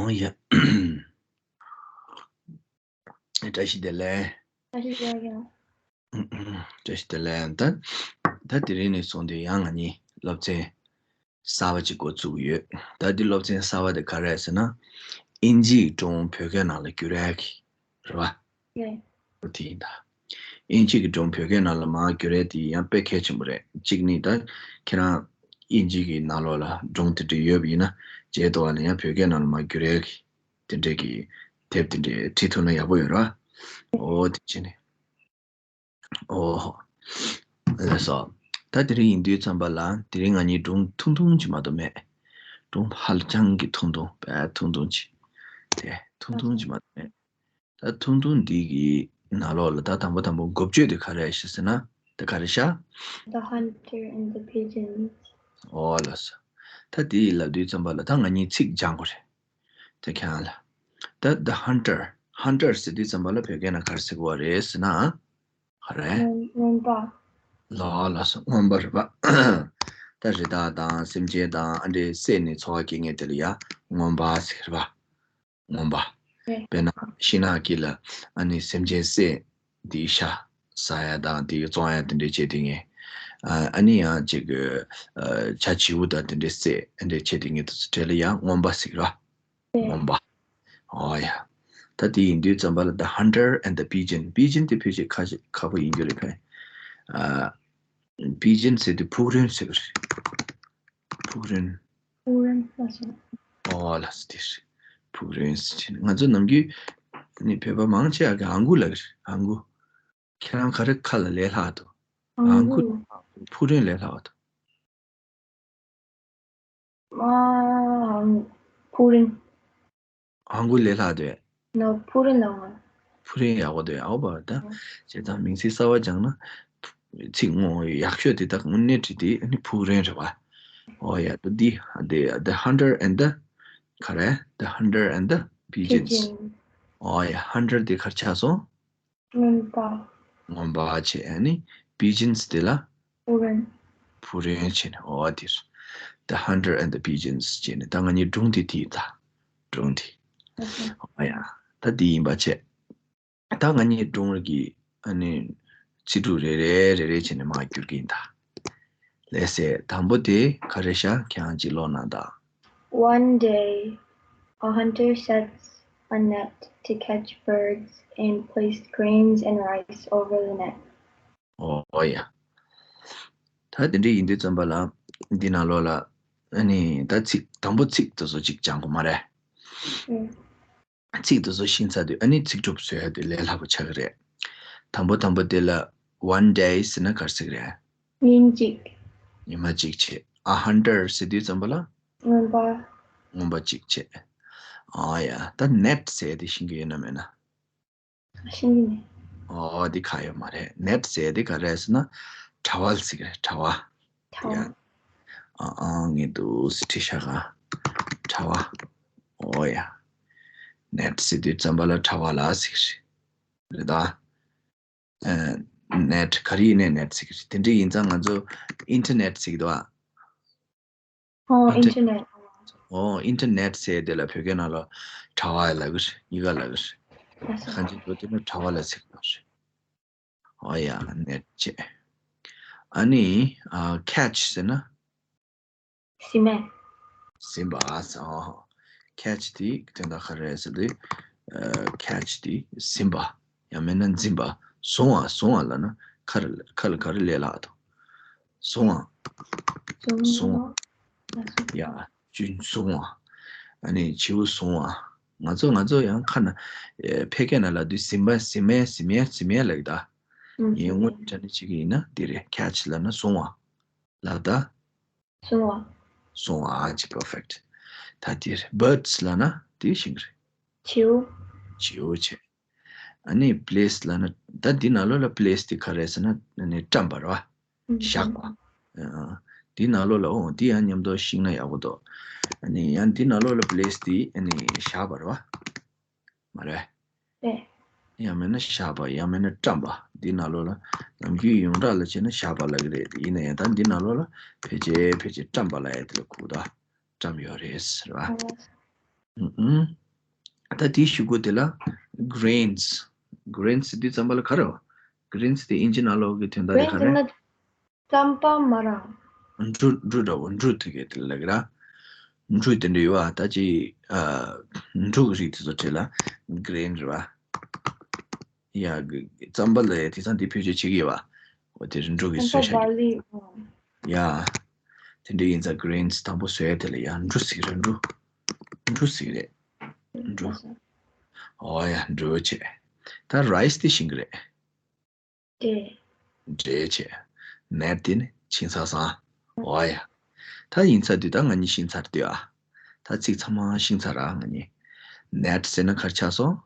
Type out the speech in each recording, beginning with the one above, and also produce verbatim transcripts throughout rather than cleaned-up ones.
ཨོ་ཡ། བཀྲ་ཤིས་བདེ་ལེགས། བཀྲ་ཤིས་བདེ་ལེགས། བཀྲ་ཤིས་བདེ་ལེགས། ད་ད་དེ་རིང་ནས་བཟུང་སྟེ་ཡང་ང་གཉིས་སློབ་ཚན་གསར་བ་ཅིག་འགོ་བཙུགས་ཀྱི་ཡོད། ད་འདི་སློབ་ཚན་གསར་བ་དེ་ག་རེ་རེད་ཟེར་ན། ཨིན་ཇིའི་སྒྲུང་བོད་སྐད་ནང་ལ་བསྒྱུར་ཡག་གི་རེད་བ། ཡེ། དེ་ཡིན་ད། ཨིན་ཇི་གི་སྒྲུང་བོད་སྐད་ནང་ལ་མར་བསྒྱུར་ཡག་དེ་ཡང་དཔེ་གལ་ཆེན་པོ་རེད། གཅིག་ནི་ད་ཁྱེད་རང་ཨིན་ཇི་གི་ནང་ལོགས་ལ་སྒྲུང་དེ་འདྲ་ཡོད་པ་ཡིན་ན། རྗེས་ཐོག་ལ་ཡང་བོད་སྐད་ནང་ལ་མར་བསྒྱུར་ཡག་གི་དེ་འདྲས་ཀྱི་དེབ་དེ་འདྲས་བྲིས་ཐུབ་ན་ཡག་པོ་ཡོད་རེད་བ། ཨོ་དེ་བྱས་ནས། ཨོ། ལགས་སོ། ད་དེ་རིང་ཡིན་དུས་ཙམ་པ་ལ་དེ་རིང་ང་གཉིས་སྒྲུང་ཐུང་ཐུང་ཅིག་མ་གཏོགས་མེད། སྒྲུང་ཧ་ལས་ཅང་གི་ཐུང་ཐུང་དཔེ་ཐུང་ཐུང་ཅིག་དེ་ཐུང་ཐུང་ཅིག་མ་གཏོགས་མེད། ད་ཐུང་ཐུང་འདི་གི་ནང་ལོགས་ལ་ད་དང་པོ་དང་པོ་འགོ་བརྗོད་དེ་ག་རེ་ཤག་ཟེར་ན། དེ་ག་རེ་ཤག The Hunter and the Pigeons. ཨོ་ལགས་སོ། ད་དེ་ལབ་དུས་ཙམ་པ་ལ་ད་ང་གཉིས་ཚིག་སྦྱང་དགོས་རེད། དེ་ཁྱེད་རང་ལ། ད་The Hunter, Hunter ཟེར་དུས་ཙམ་པ་ལ་བོད་སྐད་ནང་ག་རེ་ཟེར་དགོས་པ་རེད་ཟེར་ན། ག་རེ། རྔོན་རྔོན་པ། ལགས་ལགས་སོ། རྔོན་པ་རེད་པ། ད་རི་དྭགས་དང་སེམས་ཅན་དང་ཨ་འདྲས་བསད་ནས་འཚོ་བ་སྐྱེལ་མཁན་དེ་ལ་ཡ་རྔོན་པ་ཟེར་གི་རེད་པ། རྔོན་པ། རེད། དཔེར་ན་ཤིང་ནགས་དཀྱིལ་ལ་ཨ་ནི་སེམས་ཅན་བསད་དེ་ཤ་ཟ་ཡ་དང་དེ་བཙོང་ཡ་དེ་འདྲས་བྱེད་དེ་ངས། ཨ་ཨ་ནི་ཡང་ཅིག་གི་ཨ་བྱ་བྱིའུ་དང་དེ་འདྲས་བསད་ཨ་འདྲས་བྱེད་དེ་ངས་དེ་ཚོ་གྲས་ལ་ཡང་རྔོན་པ་ཟེར་གི་རེད་པ། རྔོན་པ། ཨོ་ཡ། ད་དེ་ཡིན་དུས་ཙམ་པ་ལ་The Hunter and the Pigeon. Pigeon དེ་ཕལ་ཆེར་ཁ་ཁ་པོ་ཡིན་རྒྱུ་རེད་ཕན། ཨ། Pigeon ཟེར་དུས་ཕུག་རོན་ཟེར་བ་རེད། ཕུག་རོན། ཕུག་རོན་ལགས་སོ། ཨོ་ལགས་སོ་དེ་རེད། ཕུག་རོན་ཟེར་ནས་ང་ཚོ་ནམ་རྒྱུན་ནི་བོད་པ་མང་ཆེ་བ་གི་ཨ་མགུ་ལབ་ཀྱི་རེད། ཨ་མགུ། ཁྱེད་རང་ག་རེ་ཁ་ལ་ལས་སླ་བ་འདུག་ཨ་མགུ། ཕུག་རོན་ལས་སླ་བ་འདུག་ཨ། ཕུག་རོན། ཨ་མགུ་ལས་སླ་འདུག་ནོ། ཕུག་རོན་ལབ་ན། ཕུག་རོན་ཡག་པོ་འདུག་ཨའོ་པ་ད། ཨ། བྱས་ཙང་མིང་ཚིག་གསར་བ་སྦྱངས་ན། ཚིག་ངོ་ཡག་ཤོས་དེ་དག་དངོས་གནས་བྲིས་ཏེ་ཨ་ནི་ཕུག་རོན་རེད་པ། ཨོ་ཡ། ད་འདི་The, The Hunter and the ག་རེ། The Hunter and the Pigeons. Pigeon. ཨོ་ཡ། Hunter དེ་ག་རེ་ཆགས་སོང་། རྔོན་པ། རྔོན་པ་བྱས། ཨ་ནི་Pigeons དེ་ལ། ཕུག་རོན། ཕུག་རོན་བྱས་ནས། ཨོ་དེ་རེད། The Hunter and the Pigeons བྱས་ནས་ད་ང་གཉིས་སྒྲུང་དེ་དེ་ད། སྒྲུང་དེ། ཨོ་ཡ། ད་དེ་ཡིན་པ་བྱས། ད་ང་གཉིས་སྒྲུང་གི་ཨ་ནི་ཚིག་གྲུབ་རེ་རེ་རེ་རེ་བྱས་ནས་མར་བསྒྱུར་གྱི་ཡིན་ད། ལགས་སེ། དང་པོ་དེ་ག་རེ་ཤག་ཁྱེད་རང་ཅིག་ཀློག་གནང་དང་། One day, a hunter sets a net to catch birds and placed grains and rice over the net. ཨོ་ཡ། ད་དེ་འདྲ་ཡིན་དུས་ཙམ་པ་ལ་འདི་ནང་ལོགས་ལ་ཨ་ནི་ད་ཚིག་དང་པོ་ཚིག་དེ་ཚོ་ཅིག་སྦྱང་དགོས་མ་རེད། ཨུ། ཚིག་དེ་ཚོ་ཤེས་ཚར་དུས་ཨ་ནི་ཚིག་གྲུབ་བཟོ་ཡ་དེ་ལས་སླ་པོ་ཆགས་ཀྱི་རེད། དང་པོ་དང་པོ་དེ་ལ་one day ཟེར་ན་ག་རེ་ཟེར་གི་རེད། ཉིན་གཅིག་ཉི་མ་གཅིག་བྱས། A hunter ཟེར་དུས་ཙམ་པ་ལ། རྔོན་པ། རྔོན་པ་གཅིག་བྱས། ཨ་ཡ། ད་net ཟེར་ཡ་དེ་ཤེས་ཀྱི་ཡོད་ན་མེད་ན། ཤེས་ཀྱི་མེད། ཨོ་དེ་ག་ཡོད་མ་རེད། net ཟེར་དེ་ག་རེད་ཟེར་ན་དྲ་བ་ཟེར་གི་རེད། དྲ་བ། དྲ་བ། ཡ། ཨ་ཨ་ངས་འདུག་སེ་བྲིས་བཞག་ག་དྲ་བ། ཨོ་ཡ། net ཟེར་དུས་ཙམ་པ་ལ་དྲ་བ་ལ་ཟེར་གི་རེད། རེད་ད། ཨ་net ག་རེ་ཡིན་ནའི་net ཟེར་གི་རེད། དེ་འདྲ་ཡིན་ཙང་ང་ཚོ་internet ཟེར་གི་འདུག་ཨ། ཨོ་ཨིན་ཊར་ནེཊ། ཨོ་ཨིན་ཊར་ནེཊ་ཟེར་དེ་ལ་བོད་སྐད་ནང་ལ་དྲ་བ་ལབ་ཀྱི་རེད། གཉིས་ཀ་ལབ་ཀྱི་རེད། ལགས་སོ། གང་ཅི་འགྲོ་དེ་ནི་དྲ་བ་ལ་ཟེར་གྱི་རེད། ཨོ་ཡ་ནེཊ་བྱས། ཨ་ནི་ཨ་ཁེ་ཆི་ཟེར་ན། ཟིན་པ། ཟིན་པ། ཨོ་ཁེ་ཆི་དེ་དོན་དག་ག་རེ་རེད་ཟེར་དུས། ཨ་ཁེ་ཆི་དེ་ཟིན་པ། ཡང་མིན་ན་འཛིན་པ། བཟུང་བ། བཟུང་བ་ལབ་ན་ཁ་རེ་ཁ་ལ་ག་རེ་ལས་སླ་འདུག་བཟུང་བ། བཟུང་བ། ཡ་ཅུན་བཟུང་བ། ཨ་ནི་བྱིའུ་བཟུང་བ། ང་ཚོ་ང་ཚོ་ཡང་ཁ་ན་ཨེ་ཕལ་སྐད་ནང་ལབ་དུས་ཟིན་པ་ཟིན་མེད་ཟིན་མེད་ཟིན་མེད་ལབ་ཀྱི་ད། ཨུམ་ཡིན་དངོས་གནས་དྲང་གནས་བྱེད་ཀྱི་ཡིན་ན་འདི་རེད། ཁེ་ཆི་ལབ་ན་བཟུང་བ། ལབ་ད། བཟུང་བ། བཟུང་བ། ཨ་ཅི་པར་ཕེག་ཊི། ད་འདིར་བྷར་ཌི་སི་ལབ་ན་དེ་ཤེས་ཀྱི་རེད། བྱིའུ། བྱིའུ་བྱས། ཨ་ནི་པི་ལེ་སི་ལབ་ན་ད་འདི་ནང་ལོགས་ལ་པི་ལེ་སི་དེ་ག་རེ་ཟེར་ན་ཨ་ནི་བཀྲམ་པ་རེད་བ། ཨུམ། བཞག་པ། ཨ་འདི་ནང་ལོགས་ལ་ཨོ་འདི་ཡང་མཉམ་དུ་ཤེས་ན་ཡག་པོ་འདུག་ཨ་ནི་ཡང་འདི་ནང་ལོགས་ལ་པི་ལེ་སི་དེ་ཨ་ནི་བཞག་པ་རེད་བ། མ་རེད། རེད། ཡང་མིན་ན་བཞག་པ། ཡང་མིན་ན་བཀྲམ་པ། འདི་ནང་ལོགས་ལ་ནམ་རྒྱུན་ཡོངས་གྲགས་ལ་བྱས་ན་བཞག་པ་ལབ་ཀྱི་རེད། ཡིན་ན་ཡང་ད་འདི་ནང་ལོགས་ལ་ཕལ་ཆེར་ཕལ་ཆེར་བཀྲམ་པ་ལབ་ཡ་དེ་ལ་གོ་ད་བཀྲམ་ཡོད་རེད་ཟེར་བ། ཨ། ཨུམ། ད་དེའི་གཞུག་གུ་དེ་ལ་grains། grains དེ་ཙམ་པ་ལ་ག་རེ་བ། grains དེ་དབྱིན་ཇི་ནང་ལོགས་ཀྱི་དོན་དག་དེ་ག་རེ། རྩམ་པ་མ་ར། འབྲུ་འབྲུ་འདྲ་བོ། འབྲུ་དེ་གའི་དེ་ལ་གི་ར། འབྲུ་དེ་འདྲ་ཡོད་བ། ད་ཅི་ཨ་འབྲུ་གི་རིགས་དེ་ཚོ་བྲིས་ལ་grain རེད་བ། ཡ་གི་རྩམ་པ་ལ་དེང་སང་དེ་བེད་སྤྱོད་བྱེད་ཀྱི་ཡོད་བ། འོ་དེ་རིང་འབྲུ་གི་བཟོས་བཞག་གི། ཡ། དེ་འདྲ་ཡིན་ཙང་grains དང་པོ་བཟོས་དེ་ལ་ཡ་འབྲུ་ཟེར་གི་རེད། འབྲུ། འབྲུ་ཟེར་གི་རེད། འབྲུ། འོ་ཡ་འབྲུ་བྱས། ད་rice དེ་ཤེས་ཀྱི་རེད། འབྲས། འབྲས་བྱས། nut དེ་ནི་ཕྱིང་ཚ་བཟང་། འོ་ཡ། ད་ཡིན་ཚར་དུས་ད་ང་གཉིས་ཤེས་ཚར་དུས་ཨ། ད་ཚིག་ཚང་མ་ཤེས་ཚར་ར་ང་གཉིས། nut ཟེར་ན་ག་རེ་ཆགས་སོང་།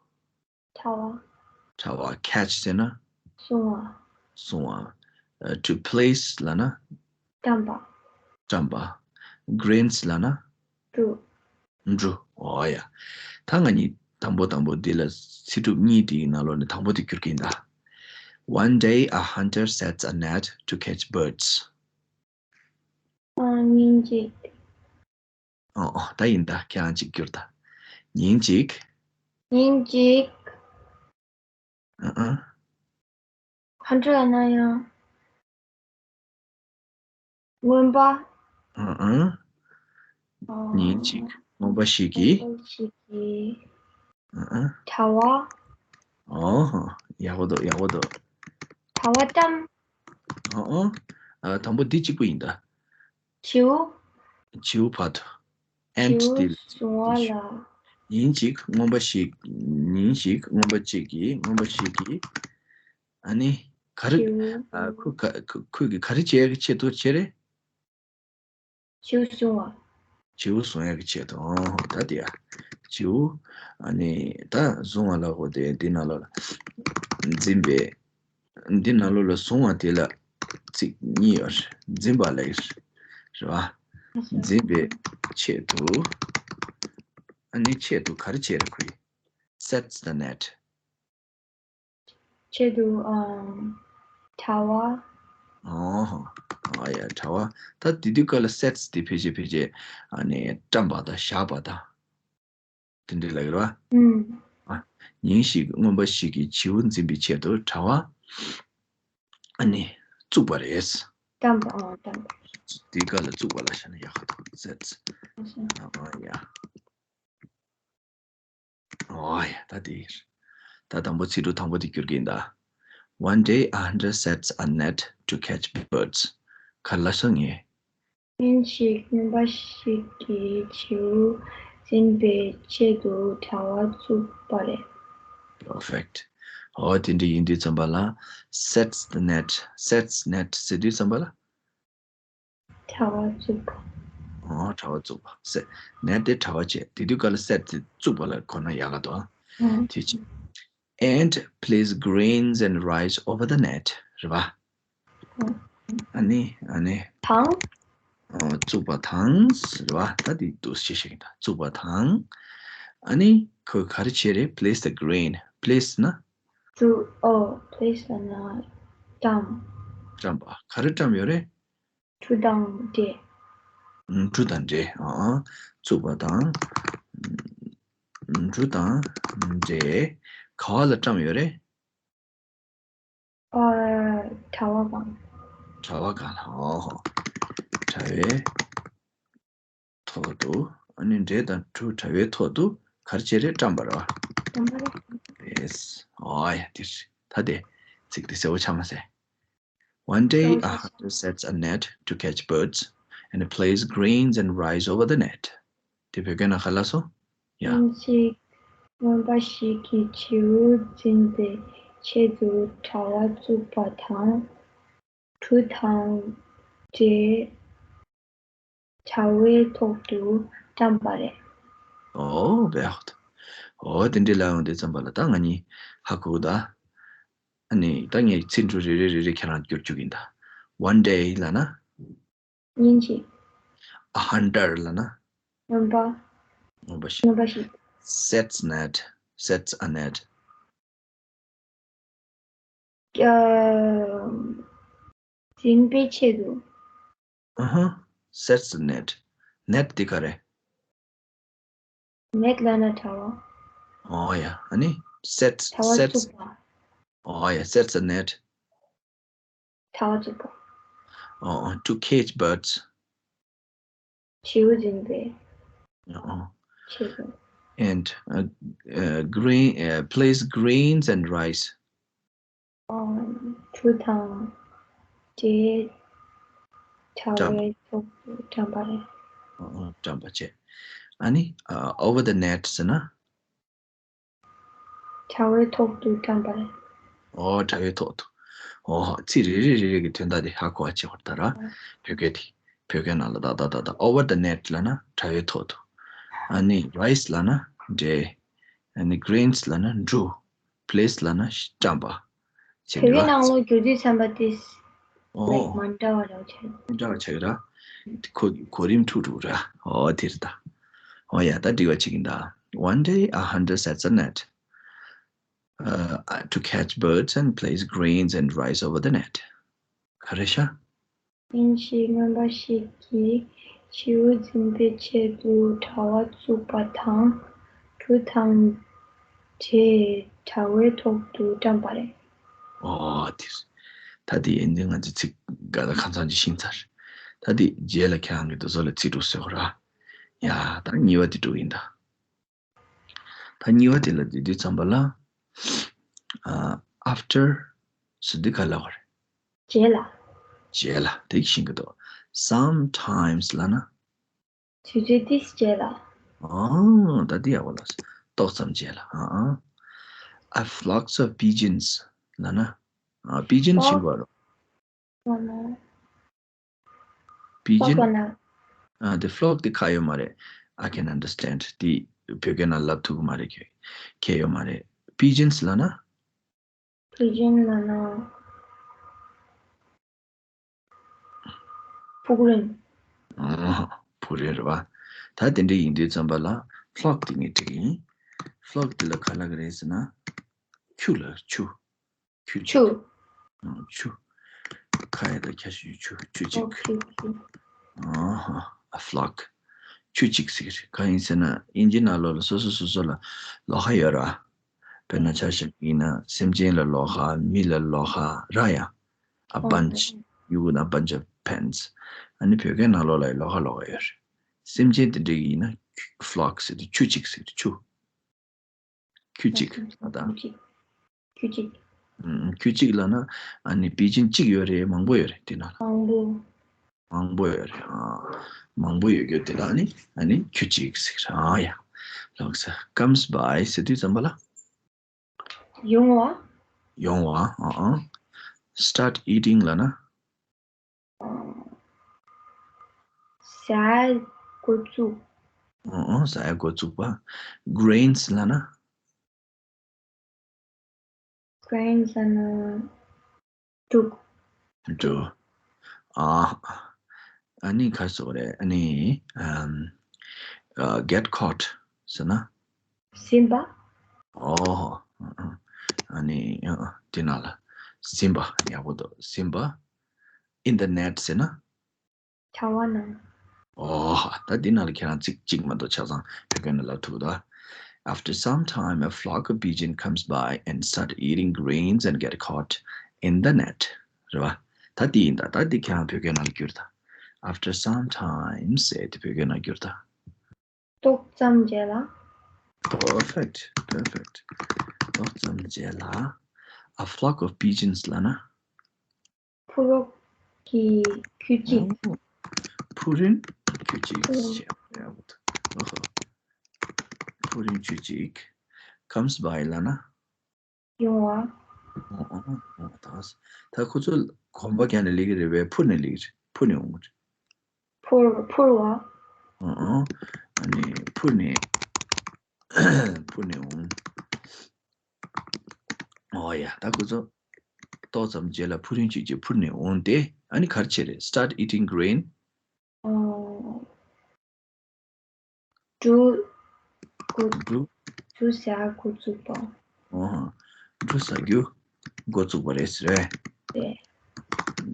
དྲ་བ། དྲ་བ། catch ཟེར་ན། བཟུང་བ། བཟུང་བ། ཨ། to place ལབ་ན། བཀྲམ་པ། བཀྲམ་པ། grains ལབ་ན། འབྲུ། འབྲུ། འོ་ཡ། ད་ང་གཉིས་དང་པོ་དང་པོ་འདི་ལ་ཚིག་གྲུབ་གཉིས་དེའི་ནང་ལོགས་ནས་དང་པོ་དེ་བསྒྱུར་གྱི་ཡིན་ད། One day a hunter sets a net to catch birds. ཨ། ཉིན་གཅིག་ཨོ་ཨོ། ད་ཡིན་ད། ཁྱེད་རང་གཅིག་བསྒྱུར་ད། ཉིན་གཅིག་ཉིན་གཅིག་ཨ་ཨ། ཧན་ཊར་ལབ་ན་ཡང་། རྔོན་པ། ཨ་ཨ། ཨོ། ཉིན་གཅིག་རྔོན་པ་ཞིག་གིས། རྔོན་པ་ཞིག་གིས། ཨ་ཨ། དྲ་བ། ཨོ་ཧོ། ཡག་པོ་འདུག་ཡག་པོ་འདུག་དྲ་བ་བཀྲམ། ཨོ་ཨོ། ཨ། དང་པོ་འདི་གཅིག་པུ་ཡིན་ད། བྱིའུ། བྱིའུ་བར་དུ། ant བྱིའུ་དེ་ལ། བཟུང་བ་ལ། ཉིན་གཅིག་རྔོན་པ་ཞིག་ཉིན་ཞིག་རྔོན་པ་གཅིག་གིས། རྔོན་པ་ཞིག་གིས། ཨ་ནི། ག་རེ། བྱིའུ། ཨ། ཁོ་ག་ཁོ་ཁོས་གི་ག་རེ་བྱེད་ཡག་གི་ཆེད་དུ་བྱེད་རེད། བྱིའུ་བཟུང་བ། བྱིའུ་བཟུང་ཡག་གི་ཆེད་དུ། ཨོ། ད་དེ་ཡ། བྱིའུ། ཨ་ནི། ད་བཟུང་བ་ལ་གོ་དེ་འདི་ནང་ལོགས་ལ། འཛིན་པའི། འདི་ནང་ལོགས་ལ་བཟུང་བ་དེ་ལ་ཚིག་གཉིས་ཡོད་རེད། འཛིན་པ་ལ་ཡོད་རེད་བ། འཛིན་པའི་ཆེད་དུ། ཨ་ནི་ཆེད་དུ་ག་རེ་བྱས་རེད་ཁོས། sets the net. ཆེད་དུ། ཨམ། དྲ་བ། ཨོ་ཧོ། ཨ་ཡ། དྲ་བ། ད་དེ་དུས་སྐབས་ལ་sets དེ་ཕལ་ཆེར་ཕལ་ཆེར་ཨ་ནི་བཀྲམ་པ་དང་བཞག་པ་དང་། དེ་འདྲ་ལབ་ཀྱི་རེད་བ། ཨུམ། ཨ། ཉིན་ཞིག་རྔོན་པ་ཞིག་གིས་བྱིའུ་འཛིན་པའི་ཆེད་དུ་དྲ་བ། ཨ་ནི། བཙུགས་པ་རེད། བཀྲམ་པ། ཨ། བཀྲམ་པ། དེའི་སྐབས་ལ་བཙུགས་པ་ལ་བཞག་ན་ཡག་ག་འདུག sets. ཨ་ཡ། ཨོ་ཡ། ད་དེ། ད་དང་པོ་ཚིག་གྲུབ་དང་པོ་དེ་བསྒྱུར་གྱི་ཡིན་ད། One day a hunter sets a net to catch birds. ག་རེ་ལབ་སོང་ངས། ཉིན་ཞིག་རྔོན་པ་ཞིག་གིས་བྱིའུ་འཛིན་པའི་ཆེད་དུ་དྲ་བ་བཙུགས་པ་རེད། Perfect. ཨོ་དེ་འདྲ་ཡིན་དུས་ཙམ་པ་ལ། sets the net. sets net ཟེར་དུས་ཙམ་པ་ལ། དྲ་བ་བཙུགས་པ། ཨོ་དྲ་བ་བཙུགས་པ། སེ། net དེ་དྲ་བ་བྱས། དེ་དུས་སྐབས་ལ་sets དེ་བཙུགས་པ་ལ་གོ་ན་ཡག་ག་འདུག་ཨ། ཨང་། དེ་བྱས། and place grains and rice over the net རེད་བ། ཨང་། ཨ་ནི། ཨ་ནི། དང་། ཨོ་བཙུགས་པ་དང་རེད་བ། ད་དེ་འདུག་སེ་བཤད་ཤེས་ཀྱི་ཡིན་ད། བཙུགས་པ་དང་། ཨ་ནི་ཁོས་ག་རེ་བྱས་རེད། place the grain. place ན། བཙུགས། ཨོ། place ལབ་ན་བཀྲམ། བཀྲམ་པ། ག་རེ་བཀྲམ་ཡོད་རེད། འབྲུ་དང་འབྲས། འབྲུ་དང་འབྲས། ཨ། བཙུགས་པ་དང་། འབྲུ་དང་འབྲས། ག་བ་ལ་བཀྲམ་ཡོད་རེད། ཨ། དྲ་བ་སྒང་། དྲ་བ་སྒང་ལ། ཨོ་ཧོ། དྲ་བའི་ཐོག་ཏུ། ཨ་ནི་འབྲས་དང་འབྲུ་དྲ་བའི་ཐོག་ཏུ་ག་རེ་བྱས་རེད། བཀྲམ་པ་རེད་བ། བཀྲམ་པ་རེད། ཡེས། ཨོ་ཡ། དེ་རེད། ད་དེ་ཚིག་དེ་གསལ་པོ་ཆགས་མ་སོང་། One day, a hunter sets a net to catch birds and places grains and rice over the net. དེ་བོད་སྐད་ནང་ག་རེ་ལབ་སོང་། ཡ། ཉིན་ཞིག་རྔོན་པ་ཞིག་གིས་བྱིའུ་འཛིན་པའི་ཆེད་དུ་དྲ་བ་བཙུགས་པ་དང་། འབྲུ་དང་འབྲས། དྲ་བའི་ཐོག་ཏུ་བཀྲམ་པ་རེད། ཨོ་བེ་ཧོ། ཨོ་དེ་འདྲའི་ལབ་ཡོང་དུས་ཙམ་པ་ལ་ད་ང་གཉིས་ཧ་གོ་གི་ད། ཨ་ནི་ད་ངས་ཚིག་འབྲུ་རེ་རེ་རེ་རེ་ཁྱེད་རང་བསྒྱུར་བཅུག་གི་ཡིན་ད། One day ལབ་ན། ཉིན་གཅིག A hunter ལབ་ན། རྔོན་པ། རྔོན་པ་ཞིག་རྔོན་པ་ཞིག sets net. sets a net. ཨ། འཛིན་པའི་ཆེད་དུ། ཨ་ཧ། sets the net. net དེ་ག་རེ། net ལབ་ན་དྲ་བ། ཨོ་ཡ། ཨ་ནི་sets དྲ་བ sets བཙུགས་པ། ཨོ་ཡ། Sets a net། དྲ་བ་བཙུགས་པ། ཨོ། To catch birds། བྱིའུ་འཛིན་པའི། ཨོ། ཆེད་དུ། And uh, uh, grain uh, place grains and rice. ཨོ། གྲུ་དང་འབྲས་དྲ་བའི་ཐོག་ཏུ་བཀྲམ་པ་རེད། ཨོ། བཀྲམ་པ་བྱས། ཨ་ནི་uh, over the net ཟེར་ན། དྲ་བའི་ཐོག་ཏུ་བཀྲམ་པ་རེད། ཨོ། དྲ་བའི་ཐོག་ཏུ། ཨོ། ཚིག་རེ་རེ་རེ་རེ་གི་དོན་དག་དེ་ཧ་གོ་བ་བྱེད་དགོས་ད་ར། བོད་སྐད་དེ། བོད་སྐད་ནང་ལ་ད་ད་ད་ད། Over the net ལབ་ན་དྲ་བའི་ཐོག་ཏུ། ཨ་ནི་rice ལབ་ན་འབྲས། ཨ་ནི་grains ལབ་ན་འབྲུ། Place ལབ་ན་བཀྲམ་པ། བྱེད་བོད་སྐད་ནང་ལོགས་བསྒྱུར་དུས་ཙམ་པ་དེ་ཨོ། ལའིག་མ་འདྲ་བ་རེད་བྱས། མི་འདྲ་བ་ཆགས་ཀྱི་ར། གོ་གོ་རིམ་འཁྲུག་འཁྲུག་ར། ཨོ་དེ་རེད་ད། ཨོ་ཡ། ད་འགྲིག་པ་བྱེད་ཀྱིན་ད། One day a hunter sets a net uh, to catch birds and place grains and rice over the net. ག་རེ་ཤ། ཨིན་ཇི་རྔོན་པ་ཞིག་གིས་བྱིའུ་འཛིན་པའི་ཆེད་དུ་དྲ་བ་བཙུགས་པ་དང་། གྲུ་དང་འབྲས་དྲ་བའི་ཐོག་ཏུ་བཀྲམ་པ་རེད། ཨོ་དེ་རེད། ད་དེ་ཡིན་དུས་ང་ཚོས་ཚིག་འགའ་ད་ཁ་ཚང་ཅིག་ཤེས་ཚར། ད་དེ་རྗེས་ལ་ཁྱེད་རང་གིས་དེ་ཚོ་ལ་ཚིག་དྲུག་བཟོས་ར། ཡ། ད་གཉིས་པ་དེ་དྲུག་ཡིན་ད། ད་གཉིས་པ་དེ་ལ་བསྡུས་དུས་ཙམ་པ་ལ། ཨ། after ཟེར་དུས་ག་ལ་བར། རྗེས་ལ། རྗེས་ལ་དེ་ཤེས་ཀྱི་འདུག Sometimes ལབ་ན། དུས་ཚོད་ཏིས་རྗེས་ལ། ཨ། ད་དེ་ཡག་པོ་ལ། ཏོག་ཙམ་རྗེས་ལ། ཨ། A flocks of pigeons ལབ་ན། ཨ། pigeon ཤེས་པ་རོ། ལབ་ན། Pigeon ལབ་ན། ཨ། དེ་flock དེ་ཁ་ཡོད་མ་རེད། I can understand དེ་བོད་སྐད་ནང་ལབ་ཐུབ་ཀྱི་མ་རེད། ཁྱེད་ཁྱེད་ཡོད་མ་རེད། Pigeons ལབ་ན། Pigeon ལབ་ན། ཕུག་རོན། ཨ། ཕུག་རོན་རེད་པ། ད་དེ་འདྲ་ཡིན་དུས་ཙམ་པ་ལ་flock དེ་ངས་བྲིས་ཀྱི་ཡིན། Flock དེ་ལ་ག་ལབ་ཀྱི་རེད་ཟེར་ན། ཁྱུ་ལ་ཁྱུ། ཁྱུ་ཁྱུ། གཅིག་ཨ། ཁྱུ། ཁ་ཡ་ད་ཁྱ་ཞབས་ཀྱུ་ཁྱུ། ཁྱུ་གཅིག་ཨོ། ཁྱུ་ཁྱུ། ཨ་ཧ། A flock. ཁྱུ་གཅིག་ཟེར་གྱི་རེད། གང་ཡིན་ཟེར་ན་དབྱིན་ཇི་ནང་ལོགས་ལ་སོ་སོ་སོ་སོ་ལ་ལོགས་ཀ་ཡོད་ར། དཔེར་ན་ཆ་བཞག་ཡིན་ན་སེམས་ཅན་ལ་ལོགས་ཀ། མི་ལ་ལོགས་ཀ་ར་ཡ། A ཨོ། bunch. You got a bunch of pens. ཨ་ནི་བོད་སྐད་ནང་ལོགས་ལ་ཡང་ལོགས་ཀ་ལོགས་ཀ་ཡོད་རེད། སེམས་ཅན་དེ་འདྲ་ཡིན་ན་flock ཟེར་དུས་ཁྱུ་གཅིག་ཟེར་དུས་ཁྱུ། ཁྱུ་གཅིག་ཨ་ད། ཁྱུ་གཅིག་ཁྱུ་གཅིག་ཨུམ། ཁྱུ་གཅིག་ལབ་ན་ཨ་ནི་པི་ཇིན་གཅིག་ཡོད་རེད། མང་པོ་ཡོད་རེད་དེ་ན། མང་པོ། མང་པོ་ཡོད་རེད། ཨ། མང་པོ་ཡོད་རྒྱུ་དེ་ལ་ནི་ཨ་ནི་ཁྱུ་གཅིག་ཟེར། ཨ་ཡ། ལགས་སོ། Comes by ཟེར་དུས་ཙམ་པ་ལ། ཡོང་བ། ཡོང་བ། ཨ་ཨ། Start eating ལབ་ན། ཟ་ཡ་འགོ་བཙུགས། ཨ་ཨ། ཟ་ཡ་འགོ་བཙུགས་པ། Grains ལབ་ན། Grains ལབ་ན་འབྲུ། འབྲུ། ཨ། ཨ་ནི་ག་རེ་ཟེར་དགོས་རེད། ཨ་ནི་ཨམ། ཨ། Get caught ཟེར་ན། ཟིན་པ། ཨོ། ཨ་ནི་ཨ། དེ་ནང་ལ་ཟིན་པ། ཡག་པོ་འདུག་ཟིན་པ། In the net ཟེར་ན། དྲ་བ་ནང་། ཨོ། ད་འདི་ནང་ལ་ཁྱེད་རང་ཚིག་གཅིག་མ་གཏོགས་ཆ་ཚང་བོད་སྐད་ནང་ལབ་ཐུབ་ཀྱི་འདུག After some time, a flock of pigeon comes by and start eating grains and get caught in the net. རེད་བ། ད་འདི་ཡིན་ད། ད་འདི་ཁྱེད་རང་བོད་སྐད་ནང་ལ་བསྒྱུར་ད། After some time ཟེར་དེ་བོད་སྐད་ནང་བསྒྱུར་ད། ཏོག་ཙམ་རྗེས་ལ། Perfect, perfect. ཏོག་ཙམ་རྗེས་ལ། A flock of pigeons ལབ་ན། ཕུ་རོན་གྱི་ཁྱུ་གཅིག་ཕུ་རོན་ཁྱུ་གཅིག་ཕུ་རོན། ཞེས་ཡག་པོ་འདུག་ཨོ་ཧོ། ཕུ་རོན་ཁྱུ་གཅིག comes by ལབ་ན། ཡོང་བ། ཨོ་ཨོ་ཨོ། ད་ད་ཁོ་ཚོ་གོམ་པ་རྒྱག་ནས་སླེབས་ཀྱི་རེད་པས། འཕུར་ནས་སླེབས་ཀྱི་རེད། འཕུར་ནས་འོང་གི་རེད། འཕུར་འཕུར་བ། ཨོ་ཨོ། ཨ་ནི་འཕུར་ནས་འཕུར་ནས་འོང་། ཨོ་ཡ། ད་ཁོ་ཚོ་ཏོག་ཙམ་རྗེས་ལ་ཕུ་རོན་ཁྱུ་གཅིག་འཕུར་ནས་འོང་སྟེ། ཨ་ནི་ག་རེ་བྱེད་རེད། Start eating grain. ཨོ། འབྲུ་འགོ་འབྲུ། འབྲུ་ཟ་འགོ་བཙུགས་པ། ཨོ། འབྲུ་ཟ་རྒྱུ་འགོ་བཙུགས་པ་རེད་ཟེར་བས། རེད།